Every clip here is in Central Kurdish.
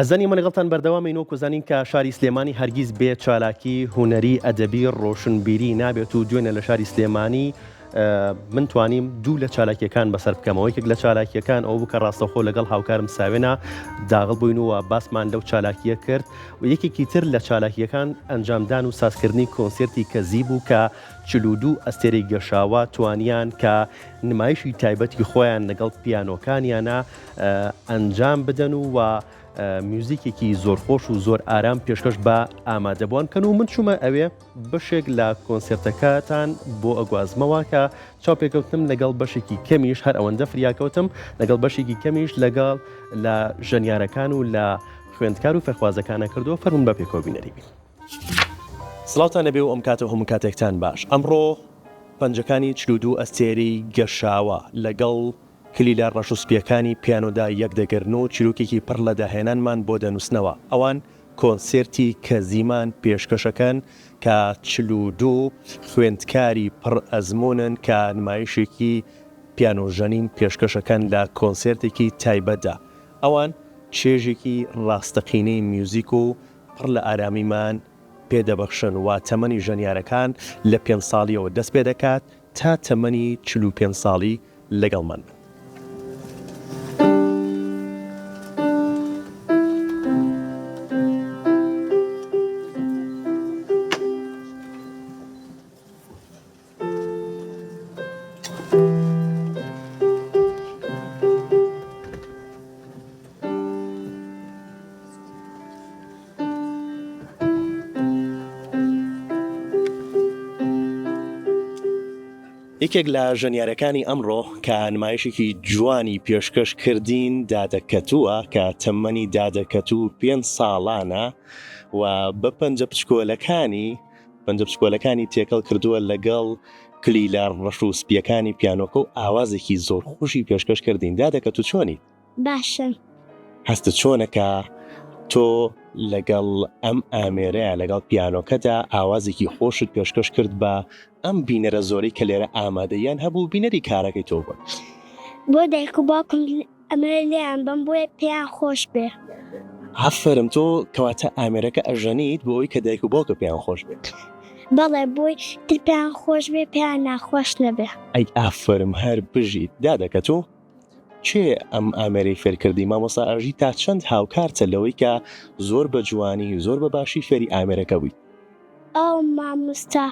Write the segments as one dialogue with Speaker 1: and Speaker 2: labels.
Speaker 1: ئەزانی ئێمە لەگەڵتان بەردەوامین وەکو زانین کە شاری سلێمانی هەرگیز بێ چالاکی هونەری ئەدەبی ڕۆشنبیری نابێت و دوێنێ لە شاری سلێمانی من توانیم دوو لە چالاکیەکان بەسەر بکەمەوە یەکێک لە چالاکیەکان ئەو بوو کە ڕاستەوخۆ لەگەڵ هاوکارم ساوێنا داغڵ بووین و باسمان لەو چالاکیە کرد و یەکێکی تر لە چالاکیەکان ئەنجامدان و سازکردنی کۆنسێرتی کەزی بوو کە 42 ئەستێرەی گەشاوە توانیان کە نمایشی تایبەتی خۆیان لەگەڵ پیانۆکانیانە ئەنجام بدەن و و میوزیکێکی زۆر خۆش و زۆر ئارام پێشکەش بە ئامادەبووان بکەن و من چوومە ئەوێ بەشێک لە کۆنسێرتەکەتان بۆ ئەگوازمەوە کە چاوپێکەوتنم لەگەڵ بەشێکی کەمیش هەر ئەوەندە فریاکەوتم لەگەڵ بەشێکی کەمیش لەگەڵ لە ژەنیارەکان و لە خوێندکار و فێرخوازەکانە کردووە فەرموون بە پێکەوە بینەری بین. سڵاوتان لەبێ و ئەم کاتە و هەموو کاتێکتان باش ئەمڕۆ پەنجەکانی 42 ئەستێرەی گەشاوە لەگەڵ کلیلە ڕەش و سپییەکانی پیانۆدا یەک دەگرن و چیرۆکێکی پڕ لە داهێنانمان بۆ دەنووسنەوە. ئەوان کۆنسێرتی کەزیمان پێشکەشەکەن کە 42 خوێندکاری پڕ ئەزموونن کە نمایشێکی پیانۆژەنین پێشکەشەکەن لە کۆنسێرتێکی تایبەتدا. ئەوان چێژێکی ڕاستەقینەی میوزیک و پڕ لە ئارامیمان پێ دەبەخشن و تەمەنی ژەنیارەکان لە پێنج ساڵییەوە دەست پێ دەکات تا تەمەنی 45 ساڵی لەگەڵمان بن. یەکێک لە ژەنیارەکانی ئەمڕۆ کە نمایشێکی جوانی پێشکەش کردین دادە کەتووە کە تەمەنی دادە کەتوو پێنج ساڵانە و بە پەنجە بچکۆلەکانی پەنجە بچکۆلەکانی تێکەڵ کردووە لەگەڵ کلیلە ڕەش و سپیەکانی پیانۆکە و ئاوازێکی زۆر خۆشی پێشکەش کردین دادە کەتوو چۆنیت؟
Speaker 2: باشم.
Speaker 1: هەستت چۆنە کە تۆ لەگەڵ ئەم ئامێرەیا لەگەڵ پیانۆکەدا ئاوازێکی خۆشت پێشکەش کرد بە ئەم بینەرە زۆرەی کە لێرە ئامادەییان هەبوو بینەری کارەکەی تۆ بوون؟
Speaker 2: بۆ دایک و باوکم ئەمەوێ لێیان بەم بۆیە پێیان خۆش بێ.
Speaker 1: ئافەرم تۆ کەواتە ئامێرەکە ئەژەنیت بۆ ئەوەی کە دایک و باوکە پێیان خۆش بێت.
Speaker 2: بەڵێ بۆی تر پێیان خۆش بێ پێیان ناخۆش نەبێ.
Speaker 1: ئەی ئافەرم هەر بژیت دادەکە تۆ کێ ئەم ئامێرەی فێرکردی مامۆستا ئاژی تا چەند هاوکارتە لەوەی کە زۆر بە جوانی زۆر بە باشی فێری ئامێرەکە بوویت؟
Speaker 2: ئەو مامۆستا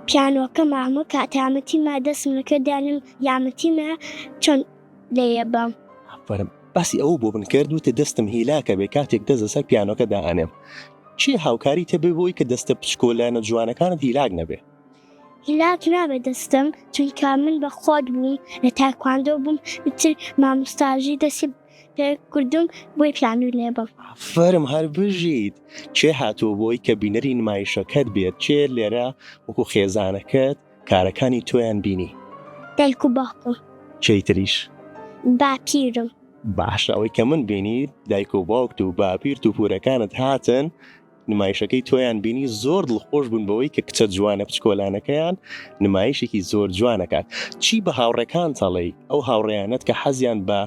Speaker 2: پیانۆکەمە هەموو کات یارمەتیمە دەستم لەکوێ دانێم یارمەتیمە چۆن لێیە بەم.
Speaker 1: ئافەرم باسی ئەوە بۆ من کرد وتت دەستم هیلاکە بێ کاتێک دەست لەسەر پیانۆکە دائەنێم کێ هاوکاریتە بێ بۆی کە دەستە بچکۆلانە جوانەکانت هیلاک نەبێ؟
Speaker 2: هیلاک نابێت دەستم چونکە من بە خۆت بووم لە تایکواندۆ بووم ئیتر مامۆستاژی دەستی پێ کردم بۆی پیانۆی لێ بم.
Speaker 1: ئافەرم هەر بژیت. کێ هاتووە بۆی کە بینەری نمایشەکەت بێت کێ لێرە وەکو خێزانەکەت کارەکانی تۆیان بینی؟
Speaker 2: دایک و باوکم.
Speaker 1: کێی تریش؟
Speaker 2: باپیرم.
Speaker 1: باشە ئەوەی کە من بینی دایک و باوکت و باپیرت و پورەکانت هاتن نمایشەکەی تۆیان بینی زۆر دڵخۆش بوون بەوەی کە کچە جوانە بچکۆلانەکەیان نمایشێکی زۆر جوانەکات چی بە هاوڕێکان تەڵێی ئەو هاوڕێیانەت کە حەزیان بە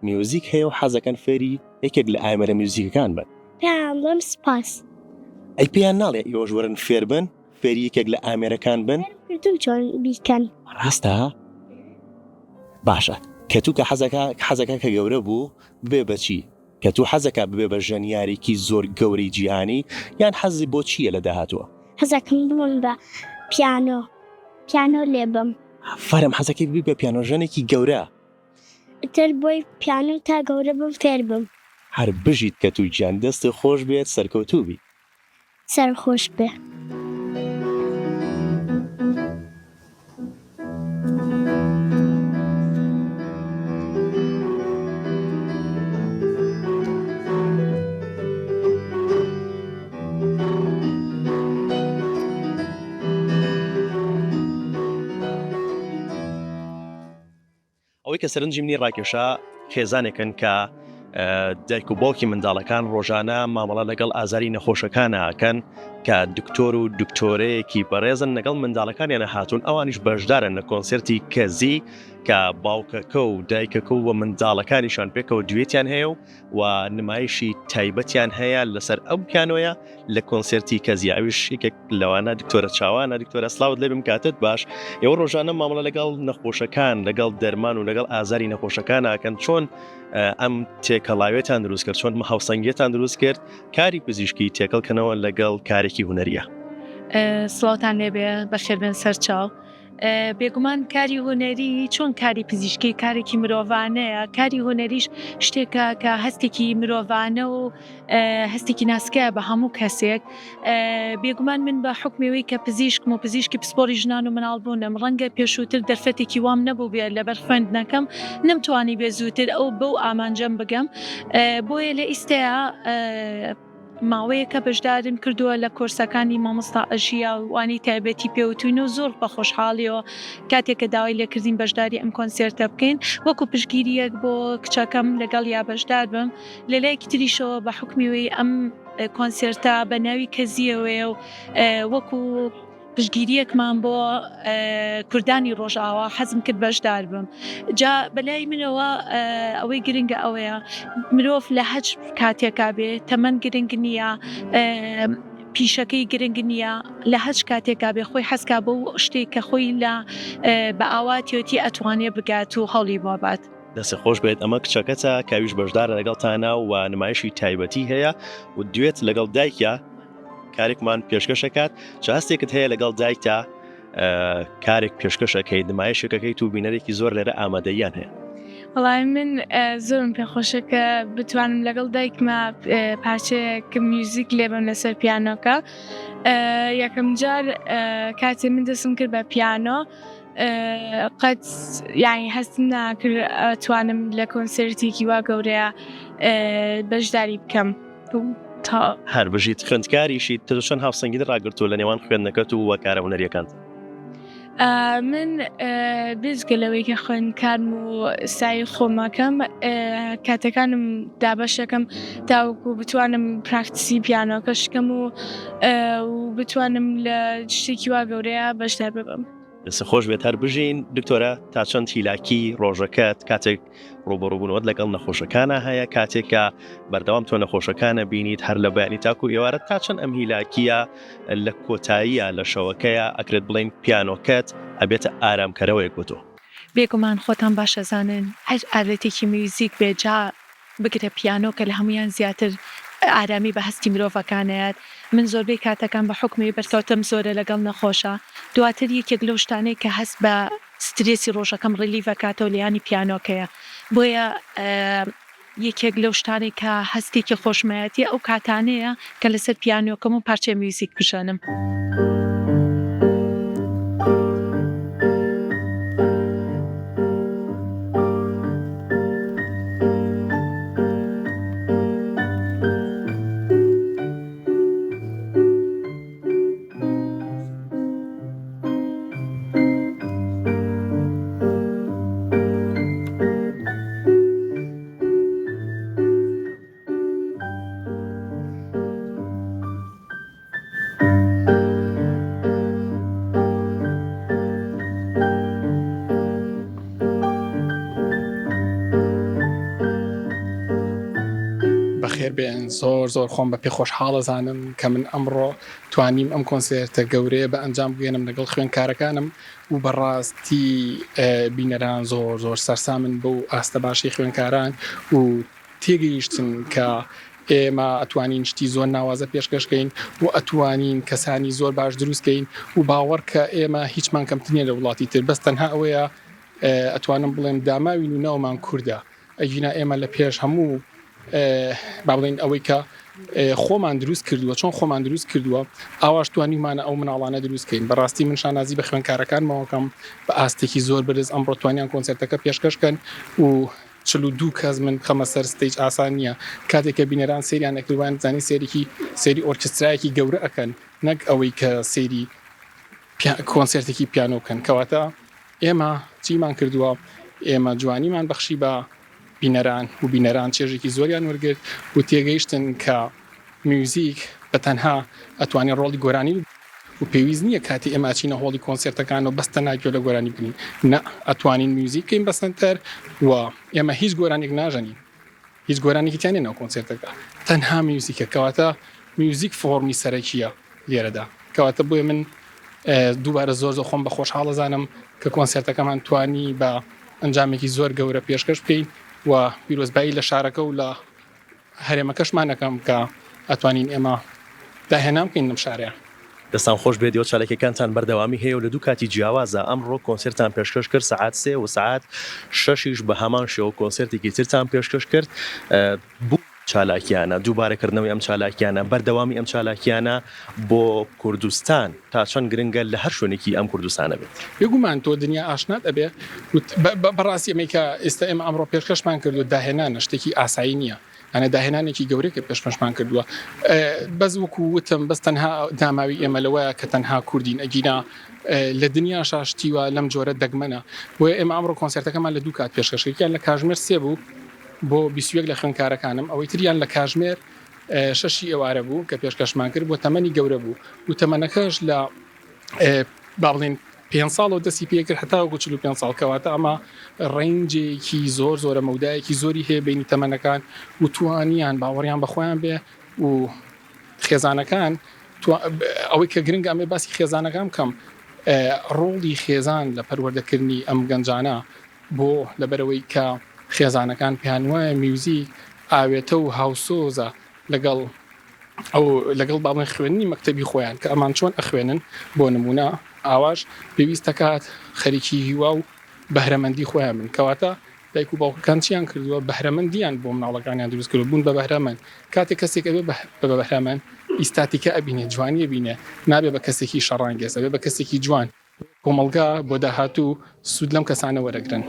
Speaker 1: میوزیک هەیە و حەزەکەن فێری یەکێک لە ئامێرە میوزیکەکان بن؟
Speaker 2: پێیان بڵێم سپاس.
Speaker 1: ئەی پێیان ناڵێ ئێوەش وەرن فێر بن فێری یەکێک لە ئامێرەکان بن؟
Speaker 2: فێرم کردوون چۆن بیکەن.
Speaker 1: ڕاستە؟ باشە کەتوو کە حەزەکا حەزەکا کە گەورە بوو ببێ بە چی؟ کە تۆ حەزەکا ببێ بە ژەنیارێکی زۆر گەورەی جیهانی یان حەزی بۆ چییە لە داهاتووە؟
Speaker 2: حەزەکەم ببم بە پیانۆ پیانۆ لێبەم.
Speaker 1: ئافەرم حەزەکەی ببی بە پیانۆژەنێکی گەورە.
Speaker 2: ئیتر بۆی پیانۆ تا گەورە بم فێر بم.
Speaker 1: هەر بژیت کەتوو گیان دەستت خۆش بێت سەرکەوتوو بی.
Speaker 2: سەرخۆش بێ.
Speaker 1: ئەوەی کە سەرنجی منی ڕاکێشا خێزانێکن کە دایک و باوکی منداڵەکان ڕۆژانە مامەڵە لەگەڵ ئازاری نەخۆشەکانە ئەکەن کە دکتۆر و دکتۆرەیەکی بەڕێزن لەگەڵ منداڵەکانیانە هاتوون ئەوانیش بەشدارن لە کۆنسێرتی کەزی. کە باوکەکە و دایکەکە و منداڵەکانیشان پێکەوە دوێتیان هەیە و و نمایشی تایبەتیان هەیە لەسەر ئەو پیانۆیە لە کۆنسێرتی کەزیە ئەویش یەکێک لەوانە دکتۆرە چاوانە دکتۆرە سلااوت لێ بم کاتت باش ئێوە ڕۆژانە مامەڵە لەگەڵ نەخۆشەکان لەگەڵ دەرمان و لەگەڵ ئازاری نەخۆشەکان ئاکەن چۆن ئەم تێکەڵاوێتان دروست کرد چۆن هاوسەنگیتان دروست کرد کاری پزیشکی تێکەڵ کەنەوە لەگەڵ کارێکی هونەریە.
Speaker 3: سڵاوتان لێبێ بەخێربێن سەرچاو. بێگومان کاری هونەری چۆن کاری پزیشکی کارێکی مرۆڤانەیە کاری هونەریش شتێکە کە هەستێکی مرۆڤانە و هەستێکی ناسکە بە هەموو کەسێک بێگومان من بە حکمەوەی کە پزیشکم و پزیشکی پسپۆری ژنان و مناڵ بوونم ڕەنگە پێشووتر دەرفەتێکی وام نەبوو بێ لەبەر خوێندنەکەم نەمتوانی بێ زووتر ئەو بەو ئامانجەم بگەم بۆیە لە ئیستەیە ماوەیەکە بەشداریم کردووە لە کۆرسەکانی مامۆستا ئەژیا و وانەی تایبەتی پێوتوین و زۆر بە خۆشحاڵیەوە کاتێک کە داوای لێکردین بەشداری ئەم کۆنسێرتە بکەین وەکو پشتگیریەک بۆ کچەکەم لەگەڵیا بەشدار بم لە لایەکی تریشەوە بە حوکمی وەی ئەم کۆنسێرتە بە ناوی کەزیەوەیە و وەکو پشتگیریەکمان بۆ کوردانی ڕۆژئاوا حەزم کرد بەشدار بم جا بەلای منەوە ئەوەی گرنگە ئەوەیە مرۆڤ لە هەچ کاتێکا بێ تەمەن گرنگ نییە پیشەکەی گرنگ نییە لە هەچ کاتێکا بێ خۆی حەزکا بۆ شتێک کە خۆی لە بە ئاواتیەتی ئەتوانێ بگات و هەوڵی بۆ بات.
Speaker 1: دەستت خۆش بێت ئەمە کچەکەتە کاویش بەشدارە لەگەڵتانا و نمایشی تایبەتی هەیە و دوێت لەگەڵ دایکیا کارێکمان پێشکەش ئەکات چ هەستێکت هەیە لەگەڵ دایکتا کارێک پێشکەش ئەکەیت نمایشێک ئەکەیت و بینەرێکی زۆر لێرە ئامادەییان هەیە؟
Speaker 4: وەڵای من زۆرم پێخۆشە کە بتوانم لەگەڵ دایکمە پارچەیەک میوزیک لێبم لەسەر پیانۆکە یەکەم جار کاتێ من دەستم کرد بە پیانۆ قەت یانی هەستم ناکرد توانم لە کۆنسێرتێکی وا گەورەیە بەشداری بکەم.
Speaker 1: تا. هەر بژیت خوێندکاریشیت تۆ چۆن هاوسەنگیت ڕاگرتووە لە نێوان خوێندنەکەت و کارە هونەریەکانت؟
Speaker 4: من بێجگە لەوەی کە خوێندکارم و سەعی خۆمەکەم کاتەکانم دابەشەکەم تاوەکو بتوانم practice ی پیانۆکەش کەم و بتوانم لە شتێکی وا گەورەیە بەشدار ببم.
Speaker 1: دەست خۆش بێت هەر بژین دکتۆرە تا چەند هیلاکی ڕۆژەکەت کاتێک ڕوبەڕوبوونەوەت لەگەڵ نەخۆشەکانە هەیە کاتێک کە بەردەوام تۆ نەخۆشەکانە بینیت هەر لە بەیانی تاکو ئێوارە تا چەند ئەم هیلاکیە لە کۆتاییە لە شەوەکەیە ئەکرێت بڵین پیانۆکەت ئەبێتە ئارامکەرەوەیەک بۆ تۆ.
Speaker 3: بێگومان خۆتان باش ئەزانن هەر ئالەتێکی میوزیک بێ جا بگرە پیانۆ کە لە هەموویان زیاتر ئارامی بە هەستی مرۆڤەکان ئەیات من زۆربەی کاتەکان بە حوکمی بەرکەوتەم زۆرە لەگەڵ نەخۆشا دواتر یەکێک لەو شتانەی کە هەست بە سترێسی ڕۆژەکەم relieve ئەکاتەوە لێیانی پیانۆکەیە بۆیە یەکێک لەو شتانەی کە هەستێکی خۆشمایەتیە ئەو کاتانەیە کە لەسەر پیانۆکەم و پارچەی میوزیک بژەنم.
Speaker 5: بەخێربێن زۆر زۆر خۆم بە پێ خۆشحاڵەزانم کە من ئەمڕۆ توانیم ئەم کۆنسێرتە گەورەیە بە ئەنجام بگەێنم لەگەڵ خوێندکارەکانم و بەڕاستی بینەران زۆر زۆر سەرسامن بەو ئاستە باشەی خوێندکاران و تێگەیشتن کە ئێمە ئەتوانین شتی زۆر ناوازە پێشکەش کەین و ئەتوانین کەسانی زۆر باش دروست کەین و باوەڕ کە ئێمە هیچمان کەمتر نیە لە وڵاتی تر بەس تەنها ئەوەیە ئەتوانم بڵێم داماوین و ناومان کوردە ئەگینا ئێمە لە پێش هەموو با بڵێین ئەوەی کە خۆمان دروست کردووە چۆن خۆمان دروست کردووە ئاواش توانیمانە ئەو مناڵانە دروست کەین بەڕاستی من شانازی بە خوێندکارەکانمەوەکەم بە ئاستێکی زۆر بەرز ئەمڕۆ توانیان کۆنسێرتەکە پێشکەش کەن و 42 کەس من بخەمە سەر stage ئاسان نییە کاتێک کە بینەران سەیریان ئەکرد وایان دەزانی سەیرێکی سەیری ئۆرکسترایەکی گەورە ئەکەن نەک ئەوەی کە سەیری کۆنسێرتێکی پیانۆ بکەن کەواتە ئێمە چیمان کردووە ئێمە جوانیمان بەخشی بە بینەران و بینەران چێژێکی زۆریان وەرگرت و تێگەیشتن کە میوزیک بە تەنها ئەتوانێ ڕۆڵی گۆرانی. و پێویست نییە کاتی ئێمە ئەچینە هۆڵی کۆنسێرتەکانەوە بەس تەنها گوێ لە گۆرانی بگرین نا ئەتوانین میوزیک بکەین بە سەنتەر و ئێمە هیچ گۆرانیەک ناژەنین هیچ گۆرانێکی تیا نیە ناو کۆنسێرتەکە تەنها میوزیکە کەواتە میوزیک فۆڕمی سەرەکیە لێرەدا کەواتە بۆیە من دووبارە زۆر زۆر خۆم بە خۆشحاڵ ئەزانم کە کۆنسێرتەکەمان توانی بە ئەنجامێکی زۆر گەورە پێشکەش بکەین و پیرۆزبایی لە شارەکە و لە هەرێمەکەشمان ئەکەم کە ئەتوانین ئێمە داهێنان بکەین لەم شارەیا.
Speaker 1: دەستان خۆش بێت ئێوە چالاکیەکانتان بەردەوامی هەیە و لە دوو کاتی جیاوازە ئەمڕۆ کۆنسێرتان پێشکەش کرد سەعات سێ و سەعات شەشیش بە هەمان شێوە کۆنسێرتێکی ترتان پێشکەش کرد بوو چالاکیانە دووبارەکردنەوەی ئەم چالاکیانە بەردەوامی ئەم چالاکیانە بۆ کوردستان تا چەند گرنگە لە هەر شوێنێکی ئەم کوردستانە بێت؟
Speaker 5: بێگومان تۆ دنیا ئاشنات ئەبێ و بەڕاستی ئەمەی کە ئێستا ئێمە ئەمڕۆ پێشکەشمان کردووە داهێنانە شتێکی ئاسایی نییە یانە داهێنانێکی گەورەیە کە پێشکەشمان کردووە بەس وەکو وتم بەس تەنها داماوی ئێمە لەوەیە کە تەنها کوردین ئەگینا لە دنیاشا شتی وا لەم جۆرە دەگمەنە بۆیە ئێمە ئەمڕۆ کۆنسێرتەکەمان لە دوو کات پێشکەش کرد یەکیان لە کاژمێر سێ بوو بۆ 21 لە خوێندکارەکانم ئەوەی تریان لە کاژمێر شەشی ئێوارە بوو کە پێشکەشمان کرد بۆ تەمەنی گەورە بوو و تەمەنەکەش لە با بڵێین پێنج ساڵەوە دەستی پێکرد هەتاوەکو 45 ساڵ کەواتە ئەمە range ێکی زۆر زۆرە مەودایەکی زۆری هەیە بینی تەمەنەکان و توانیان باوەڕیان بەخۆیان بێ و خێزانەکان ئەوەی کە گرنگە ئەمێ باسی خێزانەکان بکەم ڕۆڵی خێزان لە پەروەردەکردنی ئەم گەنجانە بۆ لەبەرئەوەی کە خێزانەکان پێیان وایە میوزیک ئاوێتە و هاوسۆزە لەگەڵ ئەو لەگەڵ با بڵێین خوێندنی مەکتەبی خۆیان کە ئەمان چۆن ئەخوێنن بۆ نموونە ئاواش پێویست دەکات خەریکی هیوا و بەهرەمەندی خۆیان بن کەواتە دایک و باوکەکان چیان کردووە بەهرەمەندیان بۆ مناڵەکانیان دروست کردووە بوون بە بەهرەمەند کاتێک کەسێک ئەبێ بە بەهرەمەند ئیستاتیکە ئەبینێ جوانی ئەبینێ نابێ بە کەسێکی شەڕانگێز ئەبێ بە کەسێکی جوان کۆمەڵگا بۆ داهاتوو سوود لەم کەسانە وەرەگرن.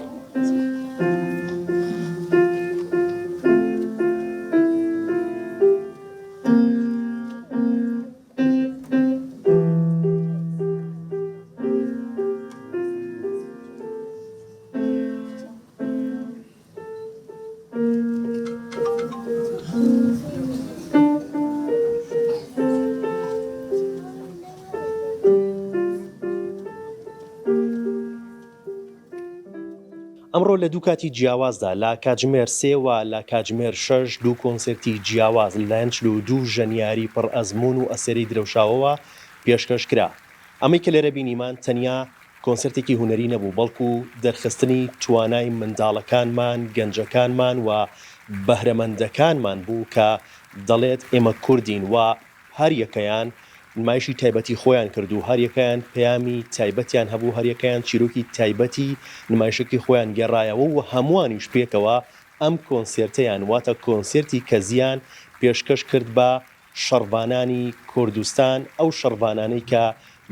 Speaker 1: ئەمڕۆ لە دوو کاتی جیاوازدا لە کاتژمێر سێ و لە کاتژمێر شەش دوو کۆنسێرتی جیاواز لەلایەن 42 ژەنیاری پڕ ئەزموون و ئەستێرەی درەوشاوەوە پێشکەش کرا. ئەمەی کە لێرە بینیمان تەنیا کۆنسێرتێکی هونەری نەبوو، بەڵکو دەرخستنی توانای منداڵەکانمان، گەنجەکانمان و بەهرەمەندەکانمان بوو کە دەڵێت ئێمە کوردین و هەریەکەیان نمایشی تایبەتی خۆیان کرد و هەریەکەیان پەیامی تایبەتیان هەبوو، هەریەکەیان چیرۆکی تایبەتی نمایشەکەی خۆیان گێڕایەوە و هەمووانیش پێکەوە ئەم کۆنسێرتەیان واتە کۆنسێرتی کەزیان پێشکەش کرد بە شەڕڤانانی کوردستان، ئەو شەڕڤانانەی کە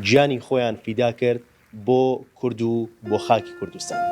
Speaker 1: گیانی خۆیان فیدا کرد بۆ کورد و بۆ خاکی کوردستان.